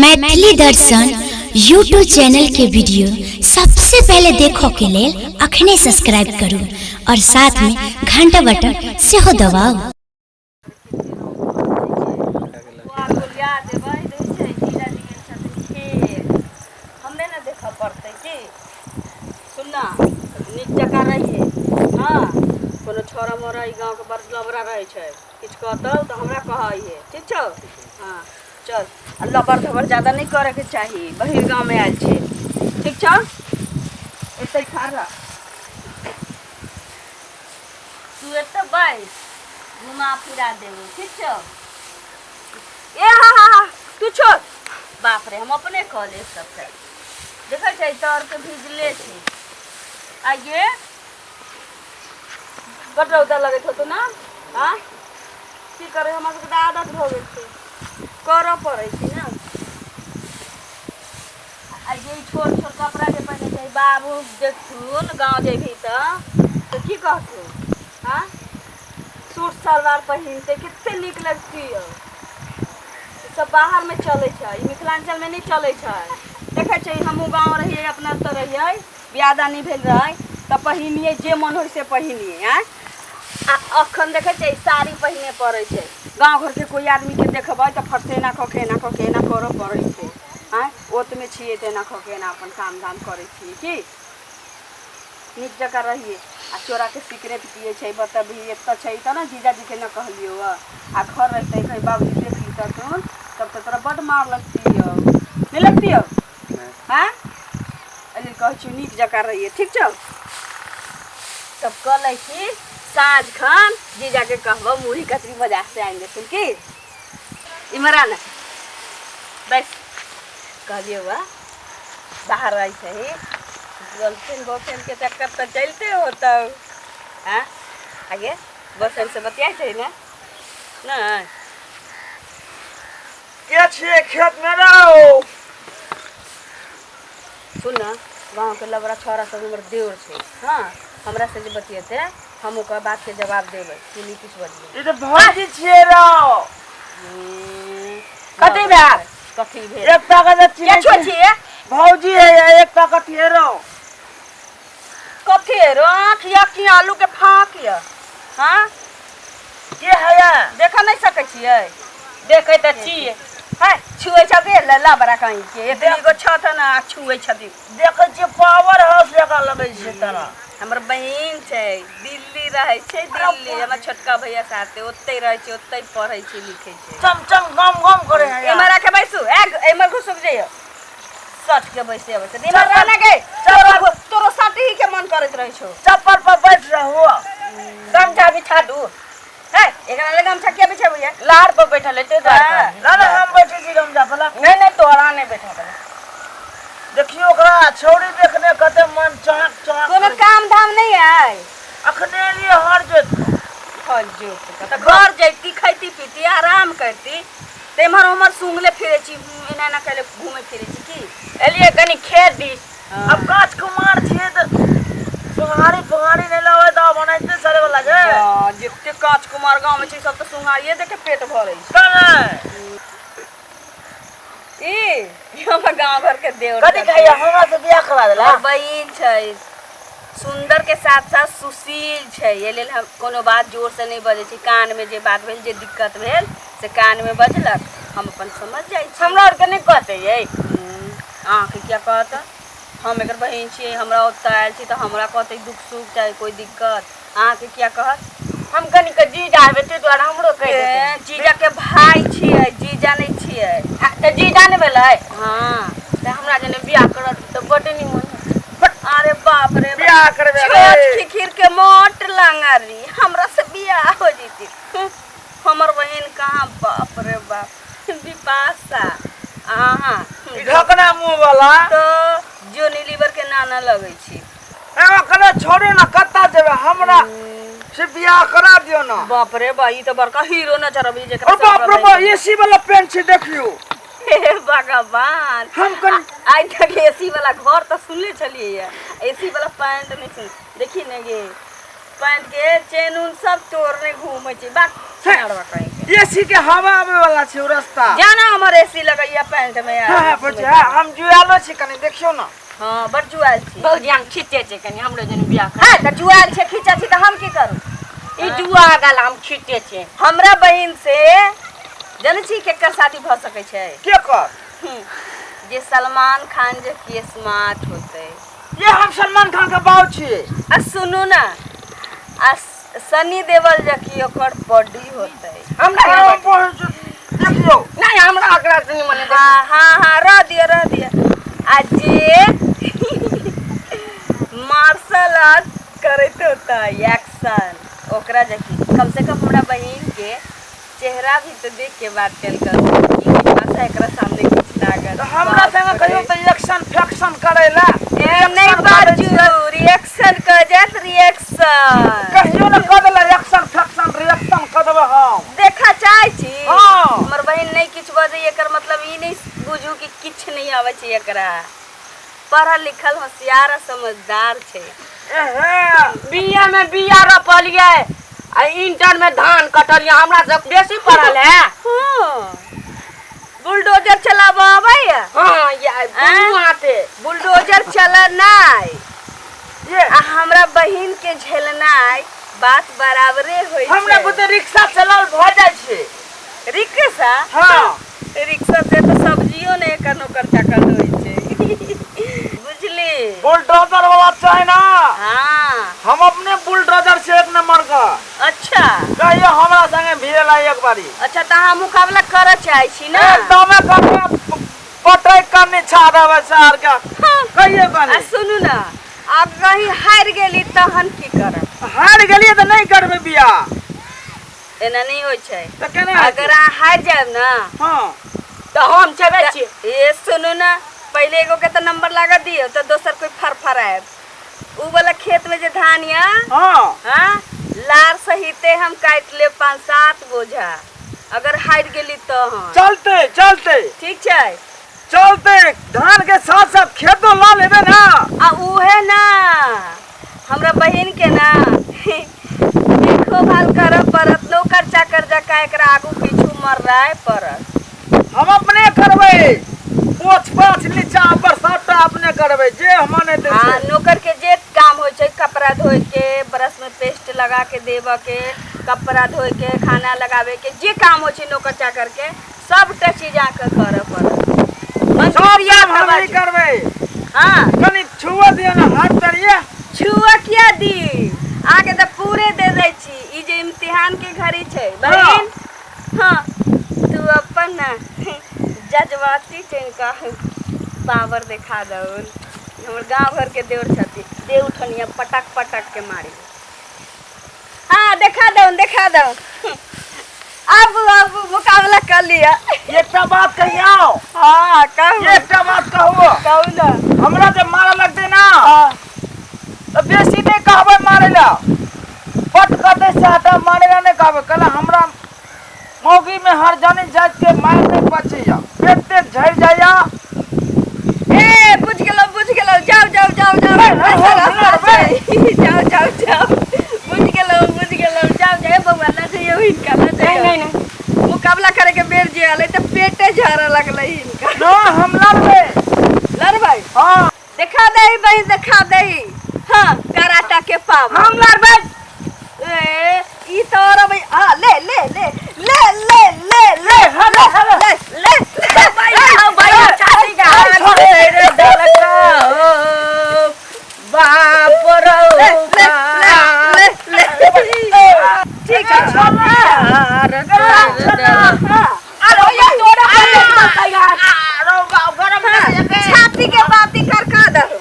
मैथिली दर्शन YouTube channel के video सबसे पहले देखो के लेल अखने सब्सक्राइब करू और साथ में घंटा बटन सेहो दबाउ। गोलिया देबै दै छै जीजाजी गेल छथिन खेत हमे ने देखऽ पड़तै की सुन ना नीक जकाँ रहिहे हँ कोनो छौड़ा मौड़ा ई गाँवके बड़ लबड़ा रहै छै किछु कहतौ तऽ हमरा कहैहे ठीक छौ हँ चल आ लबड़ धबड़ ज्यादा नहि करैके चाही बहिर गाँवमे आयल छै ठीक छौ एतै ठाढ़ रह तू एतऽ बैस घुमा फिरा देबो ठीक छौ ए हा हा हा तू छोड़ बाप रे हम अपने कऽ लेब सबटा देखै छै तर के भिजले छै आइए बड रौदा लगैत होतो ना हाँ की करे हमरा सबके तऽ आदत भऽ गेल छै करऽ पड़ै छै ने आ ये छोट छोट कपड़ा जे पहिने छै बाबू देखथुन गाँव जेबही तऽ की कहथुन हाँ सूट सलवार पहिनते कते नीक लगतियौ ई सब बाहरमे चलै छै ई मिथिलाञ्चलमे नहि चलै छै देखै छै हमहूँ गाँव रहियै अपना ओतऽ रहियै बियाह दानी भेल रहै तऽ पहिनियै जे मन होइ से पहिनियै आँय आ अखन देखै छियै साड़ी पहिने पड़ै छै गाँव घरके कोइ आदमीके देखबै तऽ फटसे एना कऽ के एना कऽ के एना करऽ पड़ै छै आँय ओतमे छियै तऽ एना कऽ के एना अपन काम धाम करै छियै की नीक जकाँ रहियै आ चोराके सिगरेट पियै छै बतबही एतऽ छै तऽ ने जीजाजीके नहि कहलियौ हँ आ घर रहितै कहीं बाबूजी देख लितथुन तब तऽ तोरा बड्ड मार लगतियौ नहि लगतियौ आँय एहि लेल कहै छियौ नीक जकाँ रहियै ठीक छौ तब कऽ लै छी साँझ खन जीजाके कहबो मुरही कचरी बाजार से आनि देथिन की इम्हर आ ने बैस कहलियौ बा बाहर रहै छही गर्लफ्रेंड बॉयफ्रेंड के चक्कर तऽ चलते होतौ आँ आगे बॉयफ्रेंड से बतियाइ छै ने नहि के छियै खेत में रहो सुन ने गाँवके लबड़ा छौड़ा सब हमर देवर छै हँ हमरा से जे बतियेतै हम ओकर बातके जवाब देबै तू नहि किछु बजबै ई तऽ भौजी छियै रहो कथी भेल कथी भेल एक ताकत के चिन्है छो छी छियै भौजी है एक ताकत हे रहो कथी रो आँख या की आलू के फाँक या हाँ के है देखऽ नहि सकै छियै देखै तऽ छियै है छुए छौ के लल्ला बड़ा कहीं के एतनी गो छत न आ छुए छथिन देखै छियै पावर हाउस जकाँ लगै छै तोरा हमर बहिन छै दिल्ली रहै छै दिल्ली हमर छोटका भैया साथे ओतै रहै छै ओतै पढ़ै छै लिखै छै चम चम गम गम करे है एमहर आके बैसू ए एमहर घुसुक जइयो सट के बैसे अबै छै एमहर रहना के तोरो तोरो सटही के मन करैत रहै छौ चप्पल पर बैठ रहू गमछा बिछा दू है एकरा लग गमछा किया बिछेबै लार पर बैठल हेतै दुआर हाँ। पर। ना ना हम बैठे छी गमछा पर ला। नहि नहि तोरा नहि बैठा देबै देखियो ओकरा छौड़ी देखने कते मन चहक चहक कोनो करै छै। काम धाम नहीं है अखने एलियै हर जोत हर जोत के तऽ घर जैती खैती पीती आराम करती तऽ एम्हर ओम्हर सूंघले फिरै छी एना एना कैले घूमे फिरै छी की एलियै कनि खेत दिस अब काच कुमार छियै तऽ सोहारी फोहारी नहि लबै तऽ बनाइते सरे वाला छै हँ, जते काँच कुमार गाँव में छै सब तऽ सुंघारिये देख के पेट भरै छै तऽ नहि ई हमर गाँव घर के देवर कथी छथिन। खाइया हमरा से बियाह करा देला हमर बहिन छै सुंदर के साथ साथ सुशील छै एहि लेल हम कोनो बात जोर से नहि बजै छी कान में जे बात भेल जे दिक्कत भेल से कान में बजलक हम अपन समझ जाइ छी हमरा आरके नहि कहतै यै अहाँके किया कहत हम एकर बहिन छियै हमरा ओतऽ आयल छी तऽ हमरा कहतै दुख सुख चाहे कोइ दिक्कत अहाँके किया कहत हम कनिक जीजा हेबै ताहि दुआरे हमरो कहि देतै ए, जीजा के भाय छियै जीजा नहि छियै आ, तऽ जीजा नहि भेलै हँ तऽ हमरा जने बियाह करत तऽ बड्ड निमन अरे बाप रे बाप। बियाह करबे छोट खिखिर के मोट लंगरी हमरा से बियाह हो जेती हमर बहिन कहाँ बाप रे बाप बिपाशा अहाँ ई ढकना मुंह वाला तो जोनी लीवर के नाना लगै छी एगो कने छोड़ू ना कत्ता जेबै हमरा से बियाह करा दियौ ना बाप रे बा ई तऽ बड़का हीरो नजर अबै जेकरा और बाप रे बा एसी वाला पेंट छै देखियौ हे भगवान हम कन आइ तक एसी वाला घर तऽ सुनले छलियै एसी वाला पैंट नहि सुन देखी ने गे पैंट के चेन उन सब तोड़ने घूमै छै बात छाड़वा कहीं के एसी के हवा आवे वाला छै ओ रास्ता। जाना हमर एसी लगैया पैंट में यार। हाँ हाँ भौजी, हाँ हम जुआलो छी कनी देखियौ ना। हाँ बड़ जुआल छी। भौजी हम खींचे छै कनी हमरो जन बियाह कर। हाँ तऽ जुआल छै खींचा छी तऽ हम की करू? ई जुआ गेल हम खींचे छै। हमरा बहिन से जनै छी केकर शादी भऽ सकै छै? के कर? जे सलमान खान जे की स्मार्ट होतै। ये हम सलमान खान के बाऊ छियै। आ सुनू ना, आ सनी देवल जे की ओकर बॉडी होतै। हमरा हम पहुँच देखियौ। नहीं हमरा ओकरा से नहीं मने। हाँ हाँ हाँ रह दियो रह दियो। आ जे मार्शल आर्ट करैत होतै एक्शन ओकरा जे की कम से कम हमरा बहिन के चेहरा भी तो देख के बात कल कर कि भाषा एकरा सामने किछु लागत। तऽ हमरा संगे कहियो तऽ एक्शन फैक्शन करै ला। ए नहीं बाजू, रिएक्शन कह जात रिएक्शन। कहियो ने कऽ देला एक्शन फैक्शन रिएक्शन कऽ देबै हम। देखा चाहै छी। हाँ। हमर बहिन नहीं किछु बजै, एकर मतलब ई नहीं बुझू कि किछु नहीं आबै छै एकरा। पढ़ल लिखल होशियार आ समझदार छै। एहे बीए में बिया रोपलियै आ इंटर में धान कटलियै, हमरा सब बेसी पढ़ल है। हाँ। बुलडोजर चलाबऽ आबैया? हाँ या दुनू हाथे। बुलडोजर चलेनाइ ये आ हमरा बहिन के झेलनाइ बात बराबरे होइ छै। हमरा बुते रिक्शा चलाओल भऽ जाइ छै। रिक्शा? हाँ। रिक्शा से तऽ सब्जियो ने एकर नौकर चाकर होइ छै, बुझली? बुलडोजर वाला चाही ना। हाँ। हम अपने बुलडोजर से एक नंबर का। अच्छा। कहियो हमरा संगे भिड़ेला एक बारी। अच्छा तऽ अहाँ मुकाबला करऽ चाहै छी ना? एकदमे करके पटक के निछा देबै सार के। हाँ। कहियो आ कनी। सुनू ना, आब कहीं हारि गेली तहन की करब? हारि गेलियै तऽ नहि करबै बियाह। एना नहि होइ छै। तऽ केना हेतै? अगर अहाँ हारि जायब ना। हाँ। तऽ हम छेबे छी। ए सुनू ना, पहिले एगो के तऽ नंबर लागऽ दियौ तऽ दोसर कोई फरफरायब। उ वाला खेत में जे धान या, हाँ। हाँ, लार सहिते हम काटि लेब 5-7 बोझा अगर हारि गेली तहन। चलते चलते। ठीक छै। चलते धान के साथ साथ खेतो ला लेबे ना। आ उहे ना हमरा बहिन के ना देखो भाल करऽ पड़त, नौकर चाकर जकाँ एकरा आगू पीछू मरराय पड़त। हम अपने करबै, पोछ पाछ नीचा ऊपर सबटा अपने करबै, जे हम हेतै से। हाँ, नौकर के जे काम होइ छै, कपड़ा धोए के, ब्रश में पेस्ट लगा के देबऽ के, कपड़ा धोए के, खाना लगावे के, जे काम होइ छै नौकर चाकर के सबटा चीज अहाँके करऽ पड़त। मन सब प्रिया काम हमही बाजू। करबै। हाँ। कनी छुअ दियौ ने हाथ तरिये। छुअ किया दी, अहाँके तऽ पूरे दे दै छी। ई जे इम्तिहान के घड़ी छै बहिन। हाँ, तू अपन जज्बाती चनिका पावर देखा दउन। हमर गाँव घर के देवर छथिन, दे उठनिया पटक पटक के मारी। हाँ देखा दउन देखा दउन। अब अब मुकाबला कर लिया। एकटा बात कहियौ। हाँ कहू। एकटा बात कहू। कहू ना। हमरा जब मारऽ लगतै ना, हाँ। तऽ बेसी नहि कहबै मारै लए, पट कऽ दै से हटा मारै लए नहि कहबै। कहले हमरा मौगी में हर जानी जाति के मार नहीं पचैया, पेट तेट झड़ि जाइया। ए बुझ गेलौ बुझ गेलौ, जाओ जाओ जाओ जाओ। जाओ जाओ जाओ, बुझ गेलौ बुझ गेलौ, जाओ जाओ। ए बौआ ल जइयौ हिनका, ल जइयौ। नहीं नहीं, मुकाबला करे के बेर जे आलै तऽ पेटे झड़ऽ लगलै हिनका। ना हम लड़बै। लड़बै? हाँ। देखा दही बहिन, देखा दही। हाँ कराटा के पावर। हम लड़बै। ए ई तो और भाई, हाँ ले ले ले ले ले ले ले ले ले ले ले भाई भाई छाती का रे दलका हो बाप रो ले ले ले ले। ठीक है छाती के बाती करका दहु,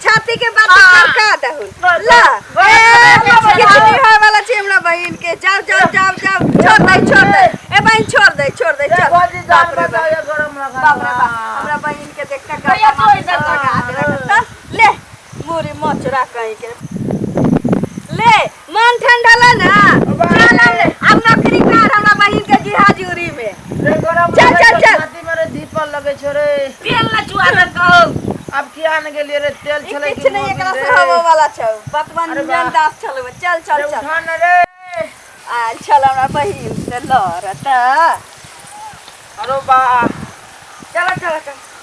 छाती के बाती करका दहु। ला किछु नहीं होय वाला छै हमरा बहिन के। जाओ जाओ जाओ जाओ, छोड़ दे छोड़ दे। ए बहिन छोड़ दे छोड़ दे, चल। बाप रे बाप, बाप रे बाप, हमरा बहिन के देख के लगा देलक। ले मुरी मोचरा कहीं के ले, मन ठंडा ला ना। चल अब नौकरी कर हमरा बहिन के जी हाजूरी में। चल चल चल। मेरे दीपल लगे छो रे। तेल न चुआ दे कहू। अब किया न गेलिए रे, तेल छलै किछु नहीं एकरा से हवा वाला छौ, बतवन दास छलौ। चल चल चल उठा न रे। आ चल हमरा बहिन से। से लड़ता। अरे बा, चला चला चला।